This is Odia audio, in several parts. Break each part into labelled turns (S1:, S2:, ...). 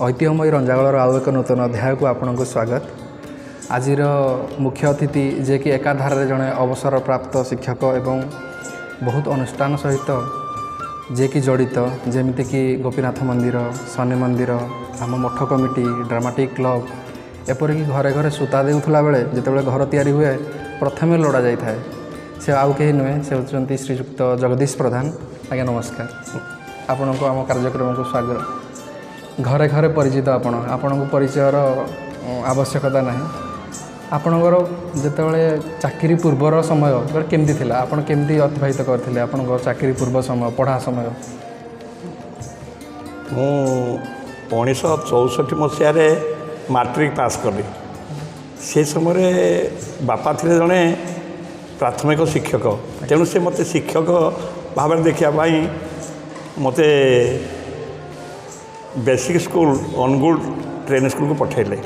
S1: ଐତିହ୍ୟମୟୀ ରଞ୍ଜାଗୋଳର ଆଉ ଏକ ନୂତନ ଅଧ୍ୟାୟକୁ ଆପଣଙ୍କୁ ସ୍ୱାଗତ। ଆଜିର ମୁଖ୍ୟ ଅତିଥି ଯିଏକି ଏକାଧାରରେ ଜଣେ ଅବସରପ୍ରାପ୍ତ ଶିକ୍ଷକ ଏବଂ ବହୁତ ଅନୁଷ୍ଠାନ ସହିତ ଯିଏକି ଜଡ଼ିତ, ଯେମିତିକି ଗୋପୀନାଥ ମନ୍ଦିର, ଶନି ମନ୍ଦିର, ଆମ ମଠ କମିଟି, ଡ୍ରାମାଟିକ୍ କ୍ଲବ୍, ଏପରିକି ଘରେ ଘରେ ସୂତା ଦେଉଥିଲା ବେଳେ ଯେତେବେଳେ ଘର ତିଆରି ହୁଏ ପ୍ରଥମେ ଲୋଡ଼ା ଯାଇଥାଏ, ସେ ଆଉ କେହି ନୁହେଁ, ସେ ହେଉଛନ୍ତି ଶ୍ରୀଯୁକ୍ତ ଜଗଦୀଶ ପ୍ରଧାନ। ଆଜ୍ଞା ନମସ୍କାର, ଆପଣଙ୍କୁ ଆମ କାର୍ଯ୍ୟକ୍ରମକୁ ସ୍ୱାଗତ। ଘରେ ଘରେ ପରିଚିତ ଆପଣ, ଆପଣଙ୍କୁ ପରିଚୟର ଆବଶ୍ୟକତା ନାହିଁ। ଆପଣଙ୍କର ଯେତେବେଳେ ଚାକିରି ପୂର୍ବର ସମୟ କେମିତି ଥିଲା, ଆପଣ କେମିତି ଅତିବାହିତ କରିଥିଲେ ଆପଣଙ୍କ ଚାକିରି ପୂର୍ବ ସମୟ, ପଢ଼ା ସମୟ?
S2: ମୁଁ 1964 ମସିହାରେ ମାଟ୍ରିକ ପାସ୍ କଲି। ସେ ସମୟରେ ବାପା ଥିଲେ ଜଣେ ପ୍ରାଥମିକ ଶିକ୍ଷକ, ତେଣୁ ସେ ମୋତେ ଶିକ୍ଷକ ଭାବରେ ଦେଖିବା ପାଇଁ ମୋତେ ବେସିକ୍ ସ୍କୁଲ ଅନୁଗୁଳ ଟ୍ରେନିଂ ସ୍କୁଲକୁ ପଠାଇଲେ।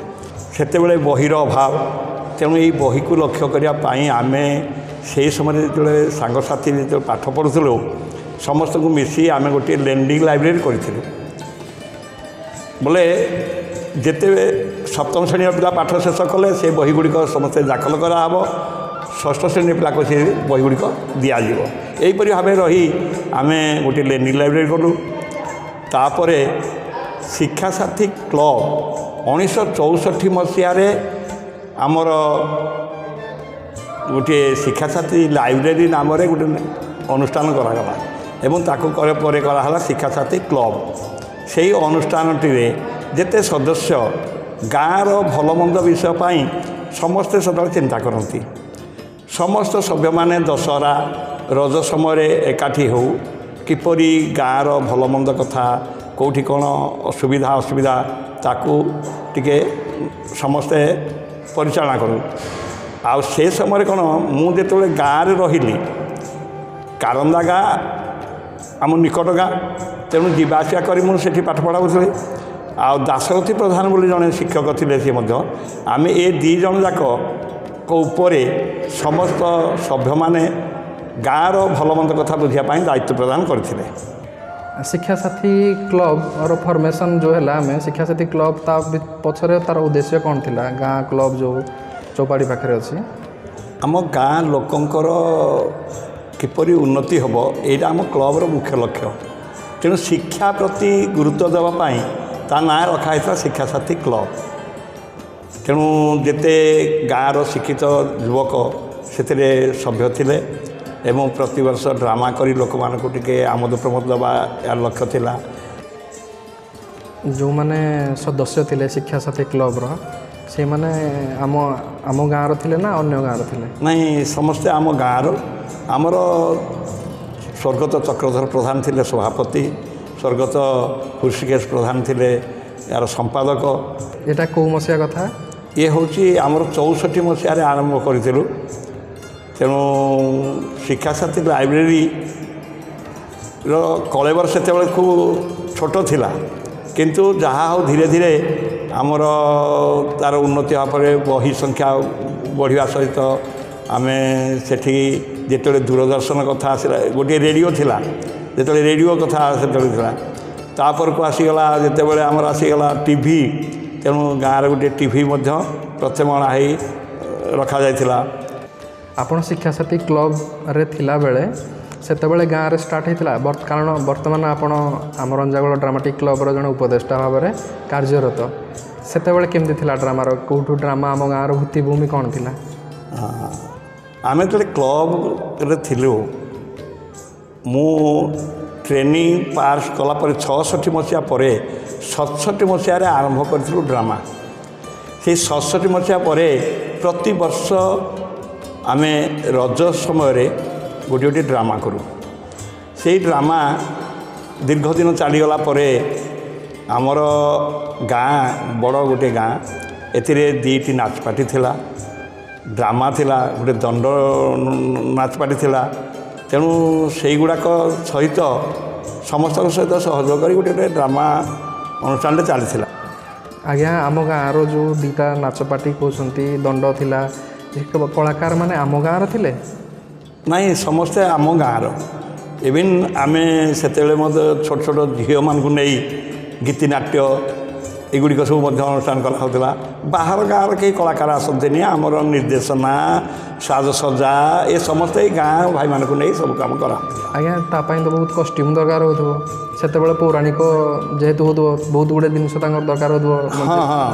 S2: ସେତେବେଳେ ବହିର ଅଭାବ, ତେଣୁ ଏଇ ବହିକୁ ଲକ୍ଷ୍ୟ କରିବା ପାଇଁ ଆମେ ସେହି ସମୟରେ ଯେତେବେଳେ ସାଙ୍ଗସାଥି ଯେତେବେଳେ ପାଠ ପଢ଼ୁଥିଲୁ ସମସ୍ତଙ୍କୁ ମିଶି ଆମେ ଗୋଟିଏ ଲେଣ୍ଡିଂ ଲାଇବ୍ରେରୀ କରିଥିଲୁ। ବୋଲେ ଯେତେ ସପ୍ତମ ଶ୍ରେଣୀର ପିଲା ପାଠ ଶେଷ କଲେ ସେ ବହିଗୁଡ଼ିକ ସମସ୍ତେ ଦାଖଲ କରାହେବ, ଷଷ୍ଠ ଶ୍ରେଣୀର ପିଲାକୁ ସେ ବହିଗୁଡ଼ିକ ଦିଆଯିବ। ଏହିପରି ଭାବେ ରହି ଆମେ ଗୋଟିଏ ଲେଣ୍ଡିଂ ଲାଇବ୍ରେରୀ କଲୁ। ତାପରେ ଶିକ୍ଷାସାଥୀ କ୍ଲବ୍ 1964 ମସିହାରେ ଆମର ଗୋଟିଏ ଶିକ୍ଷାସାଥୀ ଲାଇବ୍ରେରୀ ନାମରେ ଗୋଟିଏ ଅନୁଷ୍ଠାନ କରାଗଲା ଏବଂ ତାକୁ ପରେ କରାହେଲା ଶିକ୍ଷାସାଥୀ କ୍ଲବ୍। ସେଇ ଅନୁଷ୍ଠାନଟିରେ ଯେତେ ସଦସ୍ୟ ଗାଁର ଭଲମନ୍ଦ ବିଷୟ ପାଇଁ ସମସ୍ତେ ସଦାବେଳେ ଚିନ୍ତା କରନ୍ତି। ସମସ୍ତ ସଭ୍ୟମାନେ ଦଶହରା ରଜ ସମୟରେ ଏକାଠି ହେଉ, କିପରି ଗାଁର ଭଲମନ୍ଦ କଥା, କେଉଁଠି କ'ଣ ଅସୁବିଧା ଅସୁବିଧା ତାକୁ ଟିକେ ସମସ୍ତେ ପରିଚାଳନା କରୁ। ଆଉ ସେ ସମୟରେ କ'ଣ, ମୁଁ ଯେତେବେଳେ ଗାଁରେ ରହିଲି, କାରନ୍ଦା ଗାଁ ଆମ ନିକଟ ଗାଁ, ତେଣୁ ଯିବା ଆସିବା କରି ମୁଁ ସେଠି ପାଠ ପଢ଼ାଉଥିଲି। ଆଉ ଦାଶରଥୀ ପ୍ରଧାନ ବୋଲି ଜଣେ ଶିକ୍ଷକ ଥିଲେ, ସିଏ ମଧ୍ୟ ଆମେ ଏ ଦୁଇ ଜଣ ଯାକଙ୍କ ଉପରେ ସମସ୍ତ ସଭ୍ୟମାନେ ଗାଁର ଭଲମନ୍ଦ କଥା ବୁଝିବା ପାଇଁ ଦାୟିତ୍ୱ ପ୍ରଦାନ କରିଥିଲେ।
S1: ଶିକ୍ଷାସାଥୀ କ୍ଲବ୍ର ଫର୍ମେସନ୍ ଯେଉଁ ହେଲା, ଆମେ ଶିକ୍ଷାସାଥୀ କ୍ଲବ୍ ତା ପଛରେ ତା'ର ଉଦ୍ଦେଶ୍ୟ କ'ଣ ଥିଲା? ଗାଁ କ୍ଲବ୍ ଯେଉଁ ଚୌପାଡ଼ି ପାଖରେ ଅଛି,
S2: ଆମ ଗାଁ ଲୋକଙ୍କର କିପରି ଉନ୍ନତି ହେବ ଏଇଟା ଆମ କ୍ଲବ୍ର ମୁଖ୍ୟ ଲକ୍ଷ୍ୟ। ତେଣୁ ଶିକ୍ଷା ପ୍ରତି ଗୁରୁତ୍ୱ ଦେବା ପାଇଁ ତା ନାଁ ରଖାହେଇଥିଲା ଶିକ୍ଷାସାଥୀ କ୍ଲବ୍। ତେଣୁ ଯେତେ ଗାଁର ଶିକ୍ଷିତ ଯୁବକ ସେଥିରେ ସଭ୍ୟ ଥିଲେ ଏବଂ ପ୍ରତିବର୍ଷ ଡ୍ରାମା କରି ଲୋକମାନଙ୍କୁ ଟିକେ ଆମୋଦ ପ୍ରମୋଦ ଦେବା ଏହାର ଲକ୍ଷ୍ୟ ଥିଲା।
S1: ଯେଉଁମାନେ ସଦସ୍ୟ ଥିଲେ ଶିକ୍ଷାସାଥୀ କ୍ଲବ୍ର, ସେମାନେ ଆମ ଗାଁର ଥିଲେ ନା ଅନ୍ୟ ଗାଁର ଥିଲେ?
S2: ନାଇଁ, ସମସ୍ତେ ଆମ ଗାଁର। ଆମର ସ୍ୱର୍ଗତ ଚକ୍ରଧର ପ୍ରଧାନ ଥିଲେ ସଭାପତି, ସ୍ୱର୍ଗତ ହୃଷିକେଶ ପ୍ରଧାନ ଥିଲେ ଏହାର ସମ୍ପାଦକ।
S1: ଏଇଟା କେଉଁ ମସିହା କଥା?
S2: ଇଏ ହେଉଛି ଆମର 64 ମସିହାରେ ଆରମ୍ଭ କରିଥିଲୁ। ତେଣୁ ଶିକ୍ଷାସାଥୀ ଲାଇବ୍ରେରୀର କଳେବର ସେତେବେଳେ ଖୁବ୍ ଛୋଟ ଥିଲା, କିନ୍ତୁ ଯାହା ହେଉ ଧୀରେ ଧୀରେ ଆମର ତା'ର ଉନ୍ନତି ହେବା ପରେ ବହି ସଂଖ୍ୟା ବଢ଼ିବା ସହିତ ଆମେ ସେଠି ଯେତେବେଳେ ଦୂରଦର୍ଶନ କଥା ଆସିଲା, ଗୋଟିଏ ରେଡ଼ିଓ ଥିଲା, ଯେତେବେଳେ ରେଡ଼ିଓ କଥା ସେତେବେଳେ ଥିଲା, ତାପରକୁ ଆସିଗଲା ଯେତେବେଳେ ଆମର ଆସିଗଲା ଟିଭି, ତେଣୁ ଗାଁରେ ଗୋଟିଏ ଟିଭି ମଧ୍ୟ ପ୍ରଥମେ ଅଣା ହେଇ ରଖାଯାଇଥିଲା।
S1: ଆପଣ ଶିକ୍ଷାସାଥୀ କ୍ଲବ୍ରେ ଥିଲାବେଳେ ସେତେବେଳେ ଗାଁରେ ଷ୍ଟାର୍ଟ ହେଇଥିଲା? କାରଣ ବର୍ତ୍ତମାନ ଆପଣ ଆମ ରଞ୍ଜାଗୋଳ ଡ୍ରାମାଟିକ୍ କ୍ଲବ୍ର ଜଣେ ଉପଦେଷ୍ଟା ଭାବରେ କାର୍ଯ୍ୟରତ। ସେତେବେଳେ କେମିତି ଥିଲା ଡ୍ରାମାର, କେଉଁଠୁ ଡ୍ରାମା ଆମ ଗାଁର ଭିତ୍ତିଭୂମି କ'ଣ ଥିଲା?
S2: ଆମେ ଯେତେବେଳେ କ୍ଲବ୍ରେ ଥିଲୁ, ମୁଁ ଟ୍ରେନିଂ ପାସ୍ କଲା ପରେ 66 ମସିହା ପରେ 67 ମସିହାରେ ଆରମ୍ଭ କରିଥିଲୁ ଡ୍ରାମା। ସେଇ 67 ମସିହା ପରେ ପ୍ରତିବର୍ଷ ଆମେ ରଜ ସମୟରେ ଗୋଟିଏ ଗୋଟିଏ ଡ୍ରାମା କରୁ। ସେଇ ଡ୍ରାମା ଦୀର୍ଘ ଦିନ ଚାଲିଗଲା ପରେ ଆମର ଗାଁ ବଡ଼ ଗୋଟିଏ ଗାଁ, ଏଥିରେ 2ଟି ନାଚପାଟି ଥିଲା, ଡ୍ରାମା ଥିଲା, ଗୋଟେ ଦଣ୍ଡ ନାଚପାଟି ଥିଲା। ତେଣୁ ସେଇଗୁଡ଼ାକ ସହିତ ସମସ୍ତଙ୍କ ସହିତ ସହଯୋଗ କରି ଗୋଟେ ଗୋଟେ ଡ୍ରାମା ଅନୁଷ୍ଠାନଟେ ଚାଲିଥିଲା।
S1: ଆଜ୍ଞା, ଆମ ଗାଁର ଯେଉଁ 2ଟା ନାଚପାଟି କହୁଛନ୍ତି, ଦଣ୍ଡ ଥିଲା, କଳାକାର ମାନେ ଆମ ଗାଁର ଥିଲେ?
S2: ନାଇଁ, ସମସ୍ତେ ଆମ ଗାଁର। ଇଭିନ୍ ଆମେ ସେତେବେଳେ ମଧ୍ୟ ଛୋଟ ଛୋଟ ଝିଅମାନଙ୍କୁ ନେଇ ଗୀତିନାଟ୍ୟ ଏଗୁଡ଼ିକ ସବୁ ମଧ୍ୟ ଅନୁଷ୍ଠାନ କରାହେଉଥିଲା। ବାହାର ଗାଁର କେହି କଳାକାର ଆସନ୍ତିନି, ଆମର ନିର୍ଦ୍ଦେଶନା, ସାଜସଜ୍ଜା ଏ ସମସ୍ତେ ଏଇ ଗାଁ ଭାଇମାନଙ୍କୁ ନେଇ ସବୁ କାମ କରାହେଉଥିଲା।
S1: ଆଜ୍ଞା, ତା ପାଇଁ ତ ବହୁତ କଷ୍ଟ୍ୟୁମ୍ ଦରକାର ହେଉଥିବ। ସେତେବେଳେ ପୌରାଣିକ ଯେହେତୁ ହେଉଥିବ, ବହୁତ ଗୁଡ଼ିଏ ଜିନିଷ ତାଙ୍କର ଦରକାର ହେଉଥିବ।
S2: ହଁ ହଁ,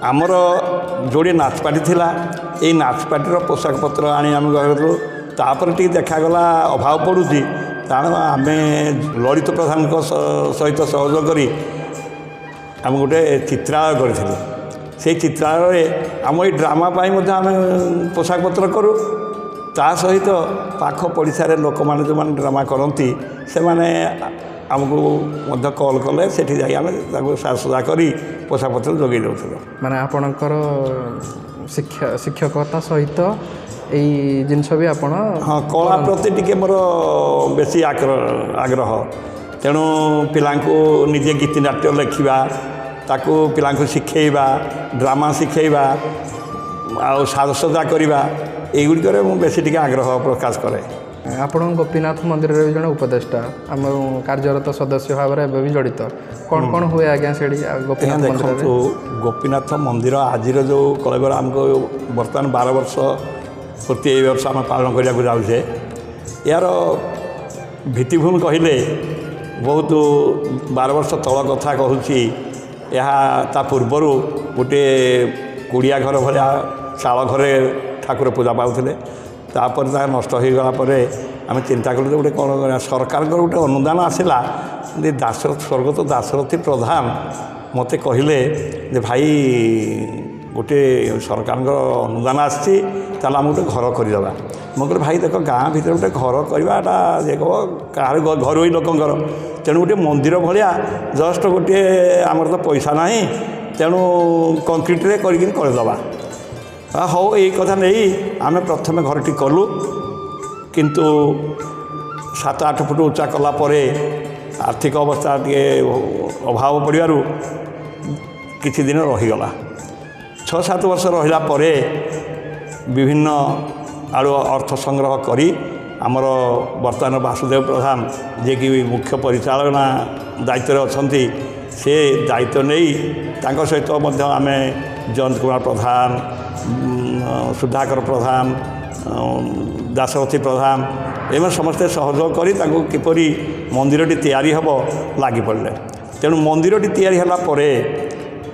S2: ଆମର ଯୋଡ଼ିଏ ନାଚପାଟି ଥିଲା, ଏଇ ନାଚପାଟିର ପୋଷାକ ପତ୍ର ଆଣି ଆମେ ଘରରୁ। ତାପରେ ଟିକେ ଦେଖାଗଲା ଅଭାବ ପଡ଼ୁଛି, ତେଣୁ ଆମେ ଲଳିତ ପ୍ରଧାନଙ୍କ ସହିତ ସହଯୋଗ କରି ଆମେ ଗୋଟେ ଚିତ୍ରାଳୟ କରିଥିଲୁ। ସେଇ ଚିତ୍ରାଳୟରେ ଆମ ଏଇ ଡ୍ରାମା ପାଇଁ ମଧ୍ୟ ଆମେ ପୋଷାକ ପତ୍ର କରୁ। ତା ସହିତ ପାଖ ପଡ଼ିଶାରେ ଲୋକମାନେ ଯେଉଁମାନେ ଡ୍ରାମା କରନ୍ତି, ସେମାନେ ଆମକୁ ମଧ୍ୟ କଲ୍ କଲେ, ସେଠି ଯାଇ ଆମେ ତାକୁ ସାଜସଜ୍ଜା କରି ପୋଷାକ ପତ୍ର ଯୋଗାଇ ଦେଉଥିଲୁ।
S1: ମାନେ ଆପଣଙ୍କର ଶିକ୍ଷକତା ସହିତ ଏଇ ଜିନିଷ ବି ଆପଣ?
S2: ହଁ, କଳା ପ୍ରତି ଟିକେ ମୋର ବେଶୀ ଆଗ୍ରହ। ତେଣୁ ପିଲାଙ୍କୁ ନିଜେ ଗୀତି ନାଟ୍ୟ ଲେଖିବା, ତାକୁ ପିଲାଙ୍କୁ ଶିଖେଇବା, ଡ୍ରାମା ଶିଖେଇବା ଆଉ ସାଜସଜ୍ଜା କରିବା, ଏଇଗୁଡ଼ିକରେ ମୁଁ ବେଶୀ ଟିକେ ଆଗ୍ରହ ପ୍ରକାଶ କରେ।
S1: ଆପଣ ଗୋପୀନାଥ ମନ୍ଦିରରେ ବି ଜଣେ ଉପଦେଷ୍ଟା, ଆମ କାର୍ଯ୍ୟରତ ସଦସ୍ୟ ଭାବରେ ଏବେ ବି ଜଡ଼ିତ। କ'ଣ କ'ଣ ହୁଏ ଆଜ୍ଞା ସେଠି ଗୋପୀନାଥ ମନ୍ଦିରରେ?
S2: ଦେଖନ୍ତୁ, ଗୋପୀନାଥ ମନ୍ଦିର ଆଜିର ଯେଉଁ କଳେବର, ଆମକୁ ବର୍ତ୍ତମାନ 12 ବର୍ଷ ପୂର୍ତ୍ତି ଏଇ ବର୍ଷ ଆମେ ପାଳନ କରିବାକୁ ଯାଉଛେ। ଏହାର ଭିତ୍ତିଭୂମି କହିଲେ ବହୁତ 12 ବର୍ଷ ତଳ କଥା କହୁଛି। ଏହା ତା ପୂର୍ବରୁ ଗୋଟିଏ କୁଡ଼ିଆ ଘର ଭଳିଆ ଚାଳ ଘରେ ଠାକୁର ପୂଜା ପାଉଥିଲେ। ତାପରେ ତାହା ନଷ୍ଟ ହୋଇଗଲା ପରେ ଆମେ ଚିନ୍ତା କଲୁ ଯେ ଗୋଟେ କ'ଣ କରିବା। ସରକାରଙ୍କର ଗୋଟେ ଅନୁଦାନ ଆସିଲା ଯେ ସ୍ୱର୍ଗତ ଦାଶରଥୀ ପ୍ରଧାନ ମୋତେ କହିଲେ ଯେ ଭାଇ, ଗୋଟେ ସରକାରଙ୍କର ଅନୁଦାନ ଆସିଛି, ତାହେଲେ ଆମେ ଗୋଟେ ଘର କରିଦେବା। ମୁଁ କହିଲି, ଭାଇ ଦେଖ, ଗାଁ ଭିତରେ ଗୋଟେ ଘର କରିବା ଏଟା ଯେ କହିବ କାହାର ଘରୋଇ ଲୋକଙ୍କର, ତେଣୁ ଗୋଟିଏ ମନ୍ଦିର ଭଳିଆ ଜଷ୍ଟ ଗୋଟିଏ, ଆମର ତ ପଇସା ନାହିଁ, ତେଣୁ କଂକ୍ରିଟରେ କରିକିନି କରିଦେବା। ହଉ, ଏଇ କଥା ନେଇ ଆମେ ପ୍ରଥମେ ଘରଟି କଲୁ। କିନ୍ତୁ 7-8 ଫୁଟ ଉଚ୍ଚା କଲା ପରେ ଆର୍ଥିକ ଅବସ୍ଥା ଟିକେ ଅଭାବ ପଡ଼ିବାରୁ କିଛି ଦିନ ରହିଗଲା। 6-7 ବର୍ଷ ରହିଲା ପରେ ବିଭିନ୍ନ ଆଡ଼ୁ ଅର୍ଥ ସଂଗ୍ରହ କରି ଆମର ବର୍ତ୍ତମାନ ବାସୁଦେବ ପ୍ରଧାନ, ଯିଏକି ମୁଖ୍ୟ ପରିଚାଳନା ଦାୟିତ୍ୱରେ ଅଛନ୍ତି, ସେ ଦାୟିତ୍ୱ ନେଇ ତାଙ୍କ ସହିତ ମଧ୍ୟ ଆମେ ଜୟନ୍ତ କୁମାର ପ୍ରଧାନ, ସୁଧାକର ପ୍ରଧାନ, ଦାଶରଥୀ ପ୍ରଧାନ, ଏମାନେ ସମସ୍ତେ ସହଯୋଗ କରି ତାଙ୍କୁ କିପରି ମନ୍ଦିରଟି ତିଆରି ହେବ ଲାଗି ପଡ଼ିଲେ। ତେଣୁ ମନ୍ଦିରଟି ତିଆରି ହେଲା ପରେ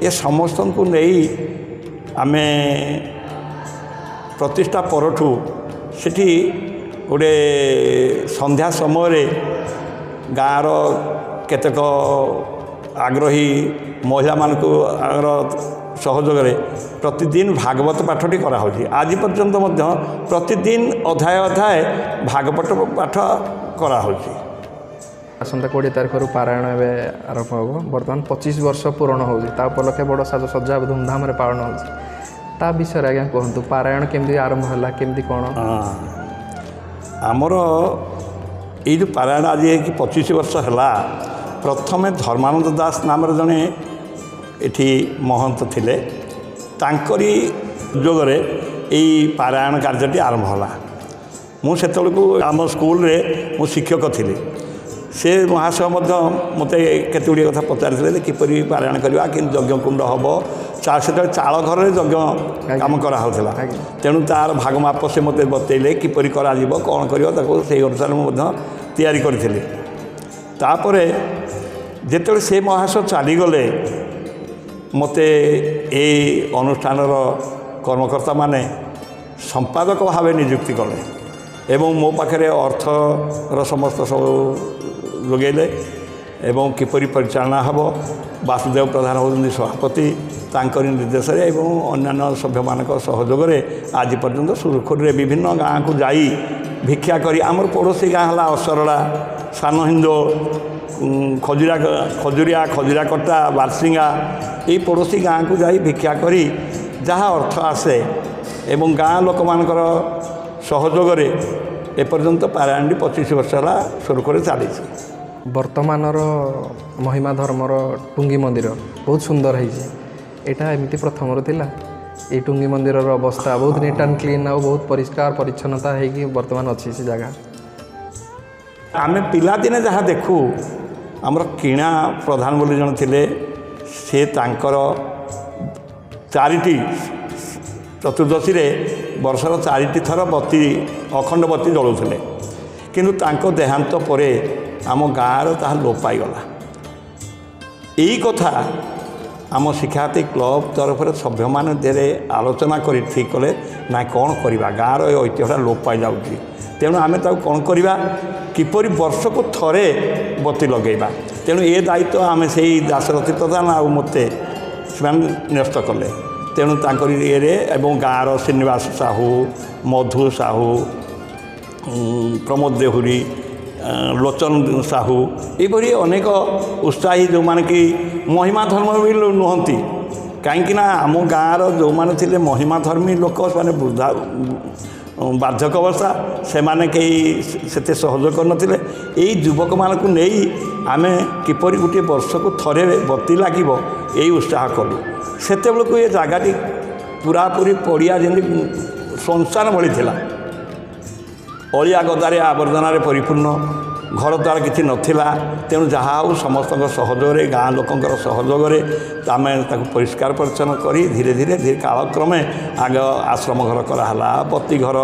S2: ଏ ସମସ୍ତଙ୍କୁ ନେଇ ଆମେ ପ୍ରତିଷ୍ଠା ପରଠୁ ସେଠି ଗୋଟେ ସନ୍ଧ୍ୟା ସମୟରେ ଗାଁର କେତେକ ଆଗ୍ରହୀ ମହିଳାମାନଙ୍କୁ ସହଯୋଗରେ ପ୍ରତିଦିନ ଭାଗବତ ପାଠଟି କରାହେଉଛି। ଆଜି ପର୍ଯ୍ୟନ୍ତ ମଧ୍ୟ ପ୍ରତିଦିନ ଅଧ୍ୟାୟ ଅଧ୍ୟାୟ ଭାଗବତ ପାଠ କରାହେଉଛି।
S1: ଆସନ୍ତା 20 ତାରିଖରୁ ପାରାୟଣ ଏବେ ଆରମ୍ଭ ହେବ। ବର୍ତ୍ତମାନ 25 ବର୍ଷ ପୂରଣ ହେଉଛି, ତା ଉପଲକ୍ଷେ ବଡ଼ ସାଜସଜ୍ଜା ଧୁମଧାମରେ ପାଳନ ହେଉଛି। ତା ବିଷୟରେ ଆଜ୍ଞା କୁହନ୍ତୁ, ପାରାୟଣ କେମିତି ଆରମ୍ଭ ହେଲା, କେମିତି କ'ଣ?
S2: ଆମର ଏଇ ଯେଉଁ ପାରାୟଣ ଆଜି ହେଇକି 25 ବର୍ଷ ହେଲା, ପ୍ରଥମେ ଧର୍ମାନନ୍ଦ ଦାସ ନାମରେ ଜଣେ ଏଠି ମହନ୍ତ ଥିଲେ, ତାଙ୍କରି ଯୋଗରେ ଏଇ ପାରାୟଣ କାର୍ଯ୍ୟଟି ଆରମ୍ଭ ହେଲା। ମୁଁ ସେତେବେଳକୁ ଆମ ସ୍କୁଲରେ ମୁଁ ଶିକ୍ଷକ ଥିଲି। ସେ ମହାଶୟ ମଧ୍ୟ ମୋତେ କେତେ ଗୁଡ଼ିଏ କଥା ପଚାରିଥିଲେ ଯେ କିପରି ପାରାୟଣ କରିବା, କେମିତି ଯଜ୍ଞକୁଣ୍ଡ ହେବ। ସେତେବେଳେ ଚାଳ ଘରରେ ଯଜ୍ଞ କାମ କରାହେଉଥିଲା, ତେଣୁ ତା'ର ଭାଗ ମାପ ସେ ମୋତେ ବତେଇଲେ କିପରି କରାଯିବ, କ'ଣ କରିବ, ତାକୁ ସେଇ ଅନୁସାରେ ମୁଁ ମଧ୍ୟ ତିଆରି କରିଥିଲି। ତାପରେ ଯେତେବେଳେ ସେ ମହାଶୟ ଚାଲିଗଲେ, ମୋତେ ଏଇ ଅନୁଷ୍ଠାନର କର୍ମକର୍ତ୍ତାମାନେ ସମ୍ପାଦକ ଭାବେ ନିଯୁକ୍ତି କଲେ ଏବଂ ମୋ ପାଖରେ ଅର୍ଥର ସମସ୍ତ ସବୁ ଯୋଗାଇଲେ ଏବଂ କିପରି ପରିଚାଳନା ହେବ, ବାସୁଦେବ ପ୍ରଧାନ ହେଉଛନ୍ତି ସଭାପତି, ତାଙ୍କରି ନିର୍ଦ୍ଦେଶରେ ଏବଂ ଅନ୍ୟାନ୍ୟ ସଭ୍ୟମାନଙ୍କ ସହଯୋଗରେ ଆଜି ପର୍ଯ୍ୟନ୍ତ ସୁରୁଖୁରୁରେ ବିଭିନ୍ନ ଗାଁକୁ ଯାଇ ଭିକ୍ଷା କରି, ଆମର ପଡ଼ୋଶୀ ଗାଁ ହେଲା ଅସରଡ଼ା, ସାନ ହିନ୍ଦୋଳ, ଖଜୁରା, ଖଜୁରିଆ, ଖଜୁରାକଟା, ବାରସିଙ୍ଗା, ଏଇ ପଡ଼ୋଶୀ ଗାଁକୁ ଯାଇ ଭିକ୍ଷା କରି ଯାହା ଅର୍ଥ ଆସେ ଏବଂ ଗାଁ ଲୋକମାନଙ୍କର ସହଯୋଗରେ ଏପର୍ଯ୍ୟନ୍ତ ପାରାୟଣଟି 25 ବର୍ଷ ହେଲା ସୁରୁଖୁରୁରେ ଚାଲିଛି।
S1: ବର୍ତ୍ତମାନର ମହିମା ଧର୍ମର ଟୁଙ୍ଗି ମନ୍ଦିର ବହୁତ ସୁନ୍ଦର ହେଇଛି। ଏଇଟା ଏମିତି ପ୍ରଥମରୁ ଥିଲା? ଏଇ ଟୁଙ୍ଗି ମନ୍ଦିରର ଅବସ୍ଥା ବହୁତ ନିଟ୍ ଆଣ୍ଡ କ୍ଲିନ୍ ଆଉ ବହୁତ ପରିଷ୍କାର ପରିଚ୍ଛନ୍ନତା ହେଇକି ବର୍ତ୍ତମାନ ଅଛି ସେ ଜାଗା।
S2: ଆମେ ପିଲାଦିନେ ଯାହା ଦେଖୁ, ଆମର କିଣା ପ୍ରଧାନ ବୋଲି ଜଣେ ଥିଲେ, ସେ ତାଙ୍କର 4ଟି ଚତୁର୍ଦ୍ଦଶୀରେ ବର୍ଷର 4ଟି ଥର ବତୀ, ଅଖଣ୍ଡ ବତୀ ଜଳାଉଥିଲେ। କିନ୍ତୁ ତାଙ୍କ ଦେହାନ୍ତ ପରେ ଆମ ଗାଁର ତାହା ଲୋପ ପାଇଗଲା। ଏଇ କଥା ଆମ ଶିକ୍ଷାର୍ଥୀ କ୍ଲବ୍ ତରଫରେ ସଭ୍ୟମାନେ ଧୀରେ ଆଲୋଚନା କରି ଠିକ୍ କଲେ, ନା କ'ଣ କରିବା, ଗାଁର ଏ ଐତିହ୍ୟଟା ଲୋପ ପାଇଯାଉଛି, ତେଣୁ ଆମେ ତାକୁ କ'ଣ କରିବା, କିପରି ବର୍ଷକୁ ଥରେ ବତୀ ଲଗାଇବା। ତେଣୁ ଏ ଦାୟିତ୍ୱ ଆମେ ସେଇ ଦାଶରଥୀ ପ୍ରଧାନ ଆଉ ମୋତେ ସେମାନେ ନ୍ୟସ୍ତ କଲେ। ତେଣୁ ତାଙ୍କରି ଇଏରେ ଏବଂ ଗାଁର ଶ୍ରୀନିବାସ ସାହୁ, ମଧୁ ସାହୁ, ପ୍ରମୋଦ ଦେହୁରୀ, ଲୋଚନ ସାହୁ, ଏହିପରି ଅନେକ ଉତ୍ସାହୀ ଯେଉଁମାନେ କି ମହିମା ଧର୍ମ ବି ନୁହନ୍ତି, କାହିଁକିନା ଆମ ଗାଁର ଯେଉଁମାନେ ଥିଲେ ମହିମା ଧର୍ମୀ ଲୋକ, ସେମାନେ ବୃଦ୍ଧା ବାର୍ଦ୍ଧକ୍ୟ ଅବସ୍ଥା, ସେମାନେ କେହି ସେତେ ସହଯୋଗ କରିନଥିଲେ। ଏଇ ଯୁବକମାନଙ୍କୁ ନେଇ ଆମେ କିପରି ଗୋଟିଏ ବର୍ଷକୁ ଥରେ ବତୀ ଲାଗିବ ଏଇ ଉତ୍ସାହ କଲୁ। ସେତେବେଳକୁ ଏ ଜାଗାଟି ପୁରାପୁରି ପଡ଼ିଆ ଯେମିତି ସଂସାର ଭଳି ଥିଲା, ଅଳିଆ ଗଦାରେ ଆବର୍ଜନାରେ ପରିପୂର୍ଣ୍ଣ, ଘର ଦ୍ୱାର କିଛି ନଥିଲା। ତେଣୁ ଯାହା ହେଉ ସମସ୍ତଙ୍କ ସହଯୋଗରେ, ଗାଁ ଲୋକଙ୍କର ସହଯୋଗରେ ଆମେ ତାକୁ ପରିଷ୍କାର ପରିଚ୍ଛନ୍ନ କରି ଧୀରେ ଧୀରେ ଧୀରେ କାଳକ୍ରମେ ଆଗ ଆଶ୍ରମ ଘର କରାହେଲା, ବତୀ ଘର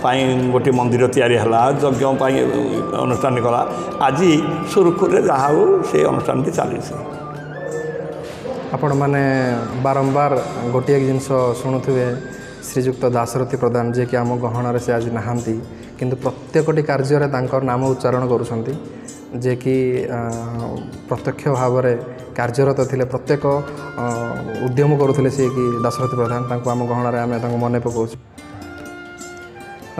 S2: ପାଇଁ ଗୋଟିଏ ମନ୍ଦିର ତିଆରି ହେଲା, ଯଜ୍ଞ ପାଇଁ ଅନୁଷ୍ଠାନ କଲା। ଆଜି ସୁରୁଖୁରୁରେ ଯାହା ହେଉ ସେ ଅନୁଷ୍ଠାନଟି ଚାଲିଛି।
S1: ଆପଣମାନେ ବାରମ୍ବାର ଗୋଟିଏ ଜିନିଷ ଶୁଣୁଥିବେ, ଶ୍ରୀଯୁକ୍ତ ଦାଶରଥୀ ପ୍ରଧାନ, ଯିଏକି ଆମ ଗହଣରେ ସେ ଆଜି ନାହାନ୍ତି, କିନ୍ତୁ ପ୍ରତ୍ୟେକଟି କାର୍ଯ୍ୟରେ ତାଙ୍କର ନାମ ଉଚ୍ଚାରଣ କରୁଛନ୍ତି, ଯିଏକି ପ୍ରତ୍ୟକ୍ଷ ଭାବରେ କାର୍ଯ୍ୟରତ ଥିଲେ, ପ୍ରତ୍ୟେକ ଉଦ୍ୟମ କରୁଥିଲେ ସିଏ କି ଦାଶରଥୀ ପ୍ରଧାନ। ତାଙ୍କୁ ଆମ ଗହଣରେ ଆମେ ତାଙ୍କୁ ମନେ ପକାଉଛୁ।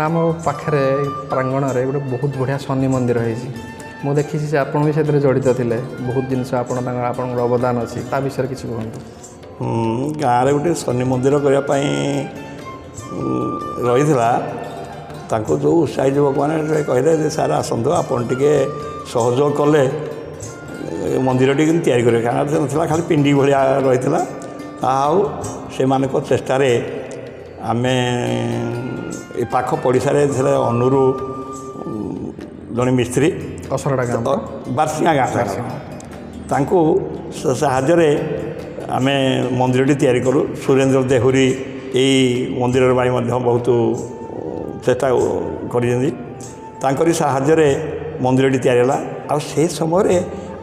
S1: ଆମ ପାଖରେ ପ୍ରାଙ୍ଗଣରେ ଗୋଟେ ବହୁତ ବଢ଼ିଆ ଶନି ମନ୍ଦିର ହେଇଛି, ମୁଁ ଦେଖିଛି ଯେ ଆପଣ ବି ସେଥିରେ ଜଡ଼ିତ ଥିଲେ, ବହୁତ ଜିନିଷ ଆପଣ ତାଙ୍କର ଆପଣଙ୍କର ଅବଦାନ ଅଛି, ତା ବିଷୟରେ କିଛି କୁହନ୍ତୁ।
S2: ଗାଁରେ ଗୋଟେ ଶନି ମନ୍ଦିର କରିବା ପାଇଁ ରହିଥିଲା। ତାଙ୍କୁ ଯେଉଁ ଉତ୍ସାହୀ ଯୁବକମାନେ କହିଲେ ଯେ ସାର୍ ଆସନ୍ତୁ, ଆପଣ ଟିକେ ସହଯୋଗ କଲେ ମନ୍ଦିରଟି କିନ୍ତୁ ତିଆରି କରିବେ, କାରଣ ନଥିଲା, ଖାଲି ପିଣ୍ଡି ଭଳିଆ ରହିଥିଲା। ତାହା ଆଉ ସେମାନଙ୍କ ଚେଷ୍ଟାରେ ଆମେ ଏ ପାଖ ପଡ଼ିଶାରେ ଥିଲେ ଅନୁରୁ ଜଣେ ମିସ୍ତ୍ରୀ,
S1: ଅସରଡ଼ା ଗାଁ,
S2: ବାର୍ସିଙ୍ଗା ଗାଁ, ତାଙ୍କୁ ସାହାଯ୍ୟରେ ଆମେ ମନ୍ଦିରଟି ତିଆରି କଲୁ। ସୁରେନ୍ଦ୍ର ଦେହୁରୀ ଏଇ ମନ୍ଦିରର ପାଇଁ ମଧ୍ୟ ବହୁତ ଚେଷ୍ଟା କରିଛନ୍ତି, ତାଙ୍କରି ସାହାଯ୍ୟରେ ମନ୍ଦିରଟି ତିଆରି ହେଲା। ଆଉ ସେ ସମୟରେ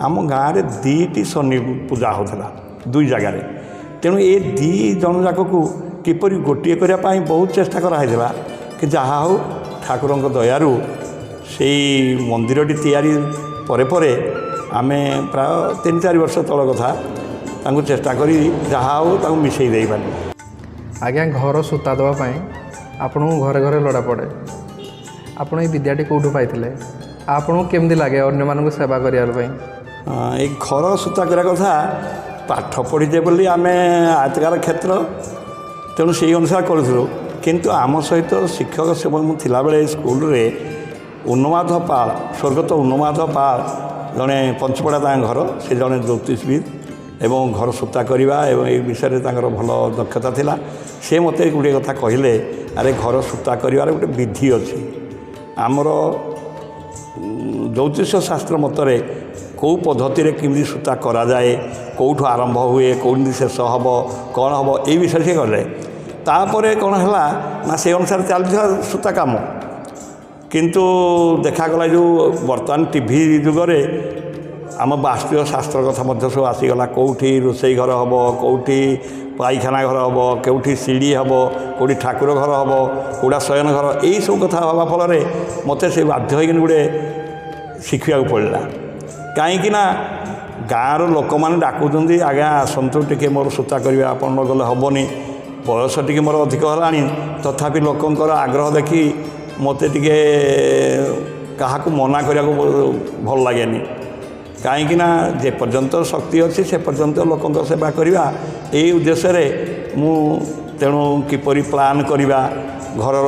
S2: ଆମ ଗାଁରେ 2ଟି ଶନି ପୂଜା ହେଉଥିଲା 2 ଜାଗାରେ, ତେଣୁ ଏ 2 ଜଣ ଯାକକୁ କିପରି ଗୋଟିଏ କରିବା ପାଇଁ ବହୁତ ଚେଷ୍ଟା କରାହେଇଥିଲା କି ଯାହା ହେଉ ଠାକୁରଙ୍କ ଦୟାରୁ ସେଇ ମନ୍ଦିରଟି ତିଆରି ପରେ ପରେ ଆମେ ପ୍ରାୟ 3-4 ବର୍ଷ ତଳ କଥା ତାଙ୍କୁ ଚେଷ୍ଟା କରି ଯାହା ହେଉ ତାକୁ ମିଶାଇ ଦେଇପାରିଲୁ।
S1: ଆଜ୍ଞା, ଘର ସୂତା ଦେବା ପାଇଁ ଆପଣଙ୍କୁ ଘରେ ଘରେ ଲୋଡ଼ା ପଡ଼େ, ଆପଣ ଏଇ ବିଦ୍ୟାଟି କେଉଁଠୁ ପାଇଥିଲେ, ଆପଣଙ୍କୁ କେମିତି ଲାଗେ ଅନ୍ୟମାନଙ୍କୁ ସେବା କରିବା ପାଇଁ?
S2: ଏଇ ଘର ସୂତା କରିବା କଥା ପାଠ ପଢ଼ିଛେ ବୋଲି ଆମେ ଆୟତକାର କ୍ଷେତ୍ର, ତେଣୁ ସେଇ ଅନୁସାରେ କରୁଥିଲୁ। କିନ୍ତୁ ଆମ ସହିତ ଶିକ୍ଷକ ସେବକ ମୁଁ ଥିଲାବେଳେ ସ୍କୁଲରେ ଉନ୍ମାଧ ପାଳ, ସ୍ୱର୍ଗତ ଉନ୍ମାଧ ପାଳ ଜଣେ ପଞ୍ଚପଡ଼ା ତାଙ୍କ ଘର, ସେ ଜଣେ ଜ୍ୟୋତିଷବିଦ ଏବଂ ଘର ସୂତା କରିବା ଏବଂ ଏ ବିଷୟରେ ତାଙ୍କର ଭଲ ଦକ୍ଷତା ଥିଲା। ସେ ମୋତେ ଗୋଟିଏ କଥା କହିଲେ, ଆରେ ଘର ସୂତା କରିବାର ଗୋଟେ ବିଧି ଅଛି, ଆମର ଜ୍ୟୋତିଷ ଶାସ୍ତ୍ର ମତରେ କେଉଁ ପଦ୍ଧତିରେ କେମିତି ସୂତା କରାଯାଏ, କେଉଁଠୁ ଆରମ୍ଭ ହୁଏ, କେଉଁଠି ଶେଷ ହେବ, କ'ଣ ହେବ, ଏଇ ବିଷୟରେ ସେ କହିଲେ। ତାପରେ କ'ଣ ହେଲା ନା ସେ ଅନୁସାରେ ଚାଲିଥିଲା ସୂତା କାମ। କିନ୍ତୁ ଦେଖାଗଲା ଯେଉଁ ବର୍ତ୍ତମାନ ଟିଭି ଯୁଗରେ ଆମ ବାସ୍ତୁୟ ଶାସ୍ତ୍ର କଥା ମଧ୍ୟ ସବୁ ଆସିଗଲା, କେଉଁଠି ରୋଷେଇ ଘର ହେବ, କେଉଁଠି ପାଇଖାନା ଘର ହେବ, କେଉଁଠି ସିଢ଼ି ହେବ, କେଉଁଠି ଠାକୁର ଘର ହେବ, କେଉଁଟା ଶୟନ ଘର, ଏଇସବୁ କଥା ହେବା ଫଳରେ ମୋତେ ସେ ବାଧ୍ୟ ହୋଇକିନି ଗୋଟେ ଶିଖିବାକୁ ପଡ଼ିଲା। କାହିଁକିନା ଗାଁର ଲୋକମାନେ ଡାକୁଛନ୍ତି, ଆଜ୍ଞା ଆସନ୍ତୁ ଟିକେ ମୋର ସୂତା କରିବା, ଆପଣ ନ ଗଲେ ହେବନି, ବୟସ ଟିକେ ମୋର ଅଧିକ ହେଲାଣି, ତଥାପି ଲୋକଙ୍କର ଆଗ୍ରହ ଦେଖି ମୋତେ ଟିକେ କାହାକୁ ମନା କରିବାକୁ ଭଲ ଲାଗେନି। କାହିଁକିନା ଯେପର୍ଯ୍ୟନ୍ତ ଶକ୍ତି ଅଛି ସେ ପର୍ଯ୍ୟନ୍ତ ଲୋକଙ୍କ ସେବା କରିବା, ଏଇ ଉଦ୍ଦେଶ୍ୟରେ ମୁଁ ତେଣୁ କିପରି ପ୍ଲାନ୍ କରିବା, ଘରର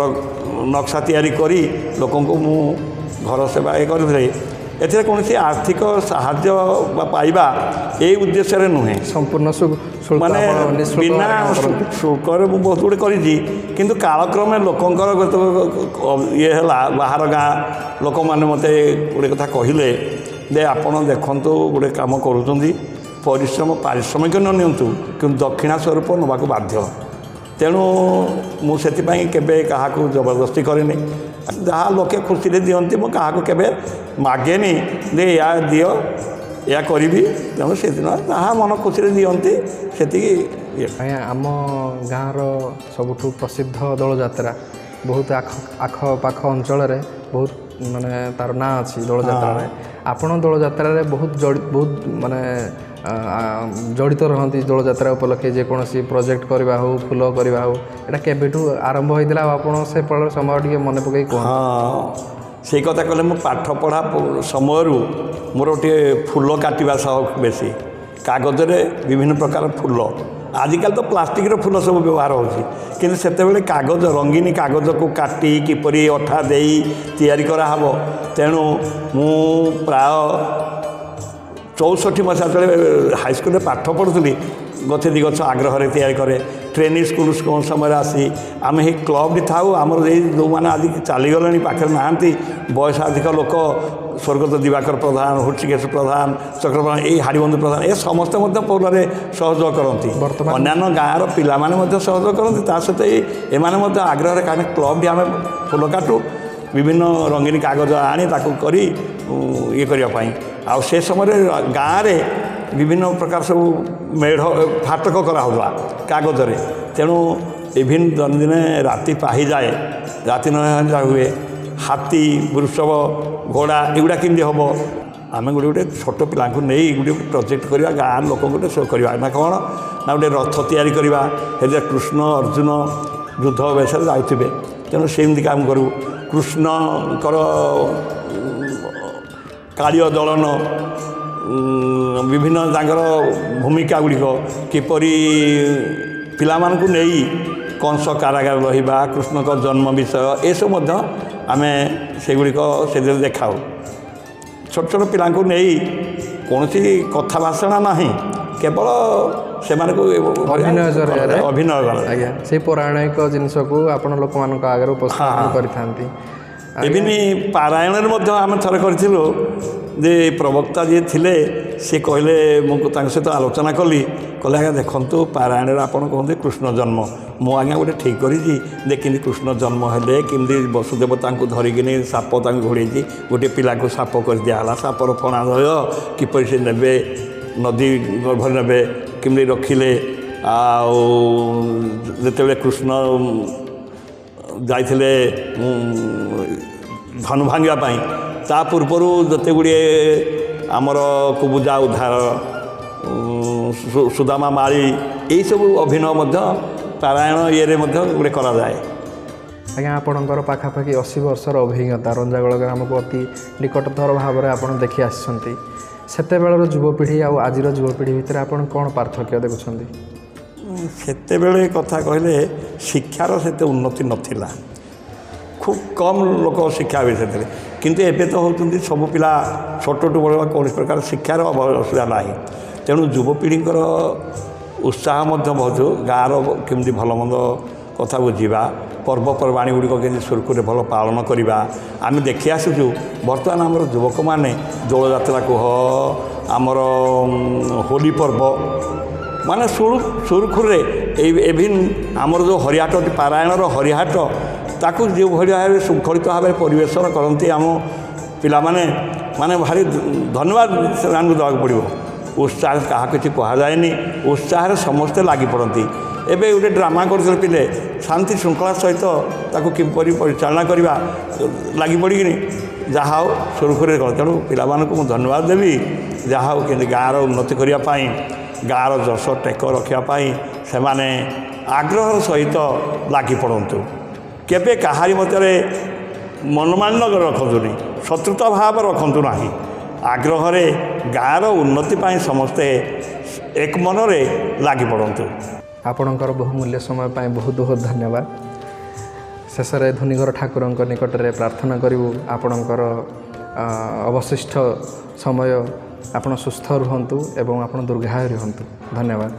S2: ନକ୍ସା ତିଆରି କରି ଲୋକଙ୍କୁ ମୁଁ ଘର ସେବା କରୁଥିଲି। ଏଥିରେ କୌଣସି ଆର୍ଥିକ ସାହାଯ୍ୟ ବା ପାଇବା ଏଇ ଉଦ୍ଦେଶ୍ୟରେ ନୁହେଁ,
S1: ସମ୍ପୂର୍ଣ୍ଣ
S2: ମାନେ ବିନା ଶୁଳ୍କରେ ମୁଁ ବହୁତ ଗୁଡ଼ିଏ କରିଛି। କିନ୍ତୁ କାଳକ୍ରମେ ଲୋକଙ୍କର ଇଏ ହେଲା, ବାହାର ଗାଁ ଲୋକମାନେ ମୋତେ ଗୋଟେ କଥା କହିଲେ ଯେ ଆପଣ ଦେଖନ୍ତୁ ଗୋଟେ କାମ କରୁଛନ୍ତି, ପରିଶ୍ରମ ପାରିଶ୍ରମିକ ନ ନିଅନ୍ତୁ, କିନ୍ତୁ ଦକ୍ଷିଣା ସ୍ୱରୂପ ନେବାକୁ ବାଧ୍ୟ। ତେଣୁ ମୁଁ ସେଥିପାଇଁ କେବେ କାହାକୁ ଜବରଦସ୍ତି କରେନି। ଯାହା ଲୋକେ ଖୁସିରେ ଦିଅନ୍ତି, ମୁଁ କାହାକୁ କେବେ ମାଗେନି ଯେ ଏହା ଦିଅ, ଏହା କରିବି। ତେଣୁ ସେଦିନ ଯାହା ମନ ଖୁସିରେ ଦିଅନ୍ତି ସେତିକି ଇଏ।
S1: ଆଜ୍ଞା, ଆମ ଗାଁର ସବୁଠୁ ପ୍ରସିଦ୍ଧ ଦୋଳଯାତ୍ରା, ବହୁତ ଆଖପାଖ ଅଞ୍ଚଳରେ ବହୁତ ମାନେ ତାର ନାଁ ଅଛି ଦୋଳଯାତ୍ରାରେ। ଆପଣ ଦୋଳଯାତ୍ରାରେ ବହୁତ ବହୁତ ମାନେ ଜଡ଼ିତ ରହନ୍ତି। ଦୋଳଯାତ୍ରା ଉପଲକ୍ଷେ ଯେକୌଣସି ପ୍ରୋଜେକ୍ଟ କରିବା ହେଉ, ଫୁଲ କରିବା ହେଉ, ଏଇଟା କେବେଠୁ ଆରମ୍ଭ ହୋଇଥିଲା ଆଉ ଆପଣ ସେ ସମୟ ଟିକେ ମନେ ପକାଇ କୁହନ୍ତୁ।
S2: ହଁ, ସେଇ କଥା କହିଲେ ମୁଁ ପାଠ ପଢ଼ା ସମୟରୁ ମୋର ଟିକେ ଫୁଲ କାଟିବା ସଉକ ବେଶୀ। କାଗଜରେ ବିଭିନ୍ନ ପ୍ରକାର ଫୁଲ, ଆଜିକାଲି ତ ପ୍ଲାଷ୍ଟିକ୍ର ଫୁଲ ସବୁ ବ୍ୟବହାର ହେଉଛି, କିନ୍ତୁ ସେତେବେଳେ କାଗଜ, ରଙ୍ଗୀନ କାଗଜକୁ କାଟି କିପରି ଅଠା ଦେଇ ତିଆରି କରାହେବ। ତେଣୁ ମୁଁ ପ୍ରାୟ 64 ମସିହା ଯେତେବେଳେ ହାଇସ୍କୁଲରେ ପାଠ ପଢ଼ୁଥିଲି, ଗଛ ଦୁଇ ଗଛ ଆଗ୍ରହରେ ତିଆରି କରେ। ଟ୍ରେନିଂ ସ୍କୁଲ ସମୟରେ ଆସି ଆମେ ସେଇ କ୍ଲବ୍ଟି ଥାଉ। ଆମର ଏଇ ଯେଉଁମାନେ ଆଜି ଚାଲିଗଲେଣି, ପାଖରେ ନାହାନ୍ତି, ବୟସାଧିକ ଲୋକ, ସ୍ୱର୍ଗତ ଦିବାକର ପ୍ରଧାନ, ହୃଷିକେଶ ପ୍ରଧାନ, ଚକ୍ର ପ୍ରଧାନ, ଏଇ ହାଡ଼ିବନ୍ଧୁ ପ୍ରଧାନ, ଏ ସମସ୍ତେ ମଧ୍ୟ ପୌରରେ ସହଯୋଗ କରନ୍ତି।
S1: ବର୍ତ୍ତମାନ
S2: ଅନ୍ୟାନ୍ୟ ଗାଁର ପିଲାମାନେ ମଧ୍ୟ ସହଯୋଗ କରନ୍ତି, ତା ସହିତ ଏଇ ଏମାନେ ମଧ୍ୟ ଆଗ୍ରହରେ। କାରଣ କ୍ଲବ୍ଟି ଆମେ ଫୁଲ କାଟୁ, ବିଭିନ୍ନ ରଙ୍ଗୀନ କାଗଜ ଆଣି ତାକୁ କରି ଇଏ କରିବା ପାଇଁ। ଆଉ ସେ ସମୟରେ ଗାଁରେ ବିଭିନ୍ନ ପ୍ରକାର ସବୁ ମେଢ଼ ଫାଟକ କରାହେଉଥିଲା କାଗଜରେ। ତେଣୁ ଇଭିନ୍ ଦୈନନ୍ଦିନ ରାତି ପାହିଯାଏ, ରାତି ନ ହୁଏ, ହାତୀ, ବୃଷଭ, ଘୋଡ଼ା ଏଗୁଡ଼ା କେମିତି ହେବ, ଆମେ ଗୋଟେ ଗୋଟେ ଛୋଟ ପିଲାଙ୍କୁ ନେଇ ଗୋଟେ ପ୍ରୋଜେକ୍ଟ କରିବା, ଗାଁ ଲୋକଙ୍କୁ ଗୋଟେ ଶୋ କରିବା। ନା କ'ଣ ନା ଗୋଟେ ରଥ ତିଆରି କରିବା, ସେଥିରେ କୃଷ୍ଣ ଅର୍ଜୁନ ଯୁଦ୍ଧ ବେଶରେ ଯାଉଥିବେ। ତେଣୁ ସେମିତି କାମ କରିବୁ। କୃଷ୍ଣଙ୍କର କାଳୀୟ ଦଳନ, ବିଭିନ୍ନ ତାଙ୍କର ଭୂମିକା ଗୁଡ଼ିକ କିପରି ପିଲାମାନଙ୍କୁ ନେଇ କଂସ କାରାଗାର ରହିବା, କୃଷ୍ଣଙ୍କ ଜନ୍ମ ବିଷୟ, ଏସବୁ ମଧ୍ୟ ଆମେ ସେଗୁଡ଼ିକ ସେଥିରେ ଦେଖାଉ। ଛୋଟ ଛୋଟ ପିଲାଙ୍କୁ ନେଇ କୌଣସି କଥା ଭାଷଣ ନାହିଁ, କେବଳ ସେମାନଙ୍କୁ
S1: ଅଭିନୟ ଜରିଆରେ,
S2: ଅଭିନୟ କରାଯାଏ।
S1: ଆଜ୍ଞା, ସେଇ ପୌରାଣିକ ଜିନିଷକୁ ଆପଣ ଲୋକମାନଙ୍କ ଆଗରେ ଉପସ୍ଥାପନ କରିଥାନ୍ତି।
S2: ଇଭିନ୍ ପାରାୟଣରେ ମଧ୍ୟ ଆମେ ଥରେ କରିଥିଲୁ ଯେ ପ୍ରବକ୍ତା ଯିଏ ଥିଲେ ସେ କହିଲେ, ମୁଁ ତାଙ୍କ ସହିତ ଆଲୋଚନା କଲି, କହିଲେ ଆଜ୍ଞା ଦେଖନ୍ତୁ, ପାରାୟଣରେ ଆପଣ କୁହନ୍ତି କୃଷ୍ଣ ଜନ୍ମ, ମୁଁ ଆଜ୍ଞା ଗୋଟେ ଠିକ୍ କରିଛି ଯେ କେମିତି କୃଷ୍ଣ ଜନ୍ମ ହେଲେ, କେମିତି ବସୁଦେବ ତାଙ୍କୁ ଧରିକିନି ସାପ ତାଙ୍କୁ ଘୋଡ଼େଇଛି, ଗୋଟିଏ ପିଲାକୁ ସାପ କରି ଦିଆହେଲା, ସାପର ଫଣା ଧୟ କିପରି ସେ ନେବେ, ନଦୀ ଗର୍ଭରେ ନେବେ, କେମିତି ରଖିଲେ, ଆଉ ଯେତେବେଳେ କୃଷ୍ଣ ଯାଇଥିଲେ ଧନୁ ଭାଙ୍ଗିବା ପାଇଁ, ତା ପୂର୍ବରୁ ଯେତେ ଗୁଡ଼ିଏ ଆମର କୁବୁଜା ଉଦ୍ଧାର, ସୁଦାମା ମାଳି, ଏଇସବୁ ଅଭିନୟ ମଧ୍ୟ ପାରାୟଣ ଇଏରେ ମଧ୍ୟ ଗୋଟେ କରାଯାଏ।
S1: ଆଜ୍ଞା, ଆପଣଙ୍କର ପାଖାପାଖି 80 ବର୍ଷର ଅଭିଜ୍ଞତା, ରଞ୍ଜାଗୋଳ ଗ୍ରାମକୁ ଅତି ନିକଟତର ଭାବରେ ଆପଣ ଦେଖି ଆସିଛନ୍ତି। ସେତେବେଳର ଯୁବପିଢ଼ି ଆଉ ଆଜିର ଯୁବପିଢ଼ି ଭିତରେ ଆପଣ କ'ଣ ପାର୍ଥକ୍ୟ ଦେଖୁଛନ୍ତି?
S2: ସେତେବେଳେ କଥା କହିଲେ ଶିକ୍ଷାର ସେତେ ଉନ୍ନତି ନଥିଲା, ଖୁବ୍ କମ୍ ଲୋକ ଶିକ୍ଷା ବିଷୟରେ ଥିଲେ। କିନ୍ତୁ ଏବେ ତ ହେଉଛନ୍ତି ସବୁ ପିଲା ଛୋଟଠୁ ବଡ଼, କୌଣସି ପ୍ରକାର ଶିକ୍ଷାର ଅସୁବିଧା ନାହିଁ। ତେଣୁ ଯୁବପିଢ଼ିଙ୍କର ଉତ୍ସାହ ମଧ୍ୟ ବହୁତ, ଗାଁର କେମିତି ଭଲ ମନ୍ଦ କଥା ବୁଝିବା, ପର୍ବପର୍ବାଣୀ ଗୁଡ଼ିକ କେମିତି ସୁରୁଖୁରୁରେ ଭଲ ପାଳନ କରିବା, ଆମେ ଦେଖି ଆସୁଛୁ। ବର୍ତ୍ତମାନ ଆମର ଯୁବକମାନେ ଦୋଳଯାତ୍ରା କୁହ, ଆମର ହୋଲି ପର୍ବ, ମାନେ ସୁରୁଖୁରୁରେ ଏଇ ଏଭିନ୍ ଆମର ଯେଉଁ ହରିହାଟ, ପାରାୟଣର ହରିହାଟ, ତାକୁ ଯେଉଁଭଳି ଭାବରେ ଶୃଙ୍ଖଳିତ ଭାବରେ ପରିବେଷଣ କରନ୍ତି ଆମ ପିଲାମାନେ, ମାନେ ଭାରି ଧନ୍ୟବାଦ ସେମାନଙ୍କୁ ଦେବାକୁ ପଡ଼ିବ। ଉତ୍ସାହ କାହାକୁ କିଛି କୁହାଯାଏନି, ଉତ୍ସାହରେ ସମସ୍ତେ ଲାଗି ପଡ଼ନ୍ତି। ଏବେ ଗୋଟେ ଡ୍ରାମା କରୁଥିଲେ ପିଲେ, ଶାନ୍ତି ଶୃଙ୍ଖଳା ସହିତ ତାକୁ କିପରି ପରିଚାଳନା କରିବା ଲାଗି ପଡ଼ିକିନି ଯାହା ହଉ ସୁରୁଖୁରୁରେ କର। ତେଣୁ ପିଲାମାନଙ୍କୁ ମୁଁ ଧନ୍ୟବାଦ ଦେବି, ଯାହା ହଉ କେମିତି ଗାଁର ଉନ୍ନତି କରିବା ପାଇଁ, ଗାଁର ଯଶ ଟେକ ରଖିବା ପାଇଁ ସେମାନେ ଆଗ୍ରହର ସହିତ ଲାଗି ପଡ଼ନ୍ତୁ। କେବେ କାହାରି ମଧ୍ୟରେ ମନମାଳିନ୍ୟ ରଖନ୍ତୁନି, ଶତ୍ରୁତା ଭାବ ରଖନ୍ତୁ ନାହିଁ। ଆଗ୍ରହରେ ଗାଁର ଉନ୍ନତି ପାଇଁ ସମସ୍ତେ ଏକ ମନରେ ଲାଗି ପଡ଼ନ୍ତୁ।
S1: ଆପଣଙ୍କର ବହୁମୂଲ୍ୟ ସମୟ ପାଇଁ ବହୁତ ବହୁତ ଧନ୍ୟବାଦ। ଶେଷରେ ଧୁନିଘର ଠାକୁରଙ୍କ ନିକଟରେ ପ୍ରାର୍ଥନା କରିବୁ ଆପଣଙ୍କର ଅବଶିଷ୍ଟ ସମୟ ଆପଣ ସୁସ୍ଥ ରୁହନ୍ତୁ ଏବଂ ଆପଣ ଦୀର୍ଘାୟୁ ରୁହନ୍ତୁ। ଧନ୍ୟବାଦ।